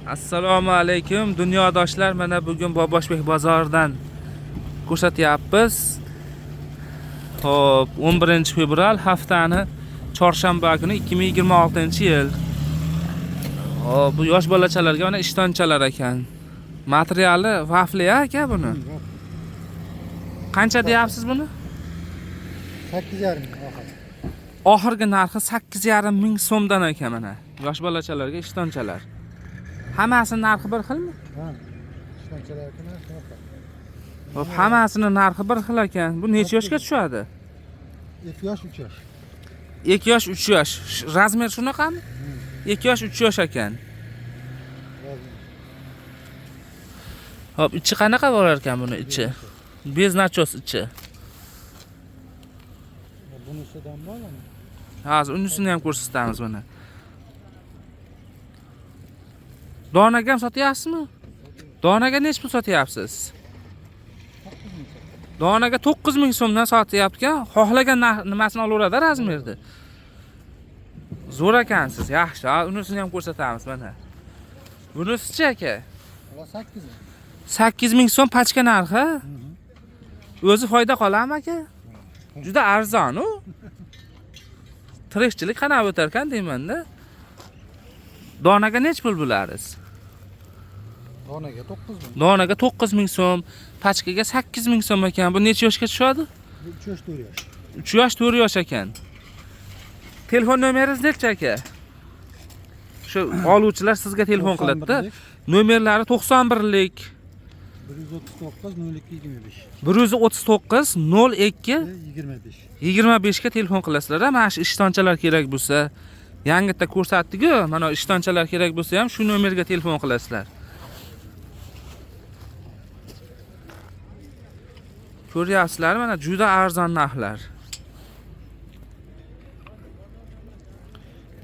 Assalomu alaykum dunyodoshlar. Mana bugun Boboshbek bozoridan ko'rsatyapmiz. Xo'p, 11 fevral haftani chorshanba kuni 2026-yil. Xo'p, bu yosh bolachalarga mana ishtonchalar ekan. Materiali vafli aka buni. Qancha deyapsiz buni? 8,5 ming oxiri. Oxirgi narxi 8,5 ming so'mdan ekan mana. Yosh bolachalarga ishtonchalar. Hammasini narxi bir xilmi? Ha. Ishtonchalarni narxi shunaqa. Xo'p, hammasini narxi bir xil ekan. Bu necha yoshga tushadi? 2 yosh, 3 yosh. 2 yosh, 3 yosh. Razmer shunaqami? 2 yosh, 3 yosh ekan. Razmer. Xo'p, ichi qanaqa bo'lar ekan buni ichi? Bez nachos ichi. Bunisidan bor mana. Hozir unisini ham ko'rsatamiz mana. Donaga ham sotyapsizmi? Donaga necha pul sotyapsiz? 9 ming so'm. Donaga 9000 so'mdan sotyapti ekan. Xohlagan nimasini olaveradi razmerda. Zo'r ekansiz, yaxshi. Ha, unisini ham ko'rsatamiz mana. Bunisichi aka? Ular 8 ming. 8000 so'm pachka narxi. O'zi foyda qoladimi aka? Juda arzon u. Tirikchilik qanaqa o'tar ekan deyman-da. Donaga necha pul bo'lariz? Donaga 9 ming. Donaga 9000 so'm, pachkaga 8000 so'm ekan. Bu necha yoshga tushadi? Bu 3 yosh, 4 yosh. 3 yosh, 4 yosh ekan. Telefon nomeringiz necha aka? Shu oluvchilar sizga telefon qiladi-da. Nomerlari 91lik 139 02 25. 139 02 25. 25 ga telefon qilasizlar. Mana shu ishtonchalar kerak bo'lsa, yangitda ko'rsatdik-ku, mana ishtonchalar kerak bo'lsa ham shu nomerga telefon qilasizlar. Ko'ryapsizlar, mana juda arzon narxlar.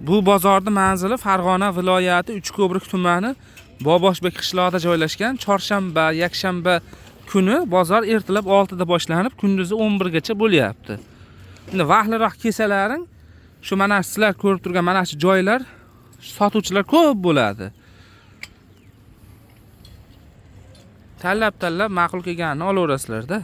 Bu bozorning manzili Farg'ona viloyati Uchko'prik tumani Boboshbek qishlog'ida joylashgan. Chorshanba, yakshanba kuni bozor ertalab 6 da boshlanib, kunduzi 11 gacha bo'lyapti. Endi vaqtliroq kelsalaring, shu mana sizlar ko'rib turgan mana shu joylar sotuvchilar ko'p bo'ladi. Tanlab-tanlab ma'qul kelganini olaverasizlar-da.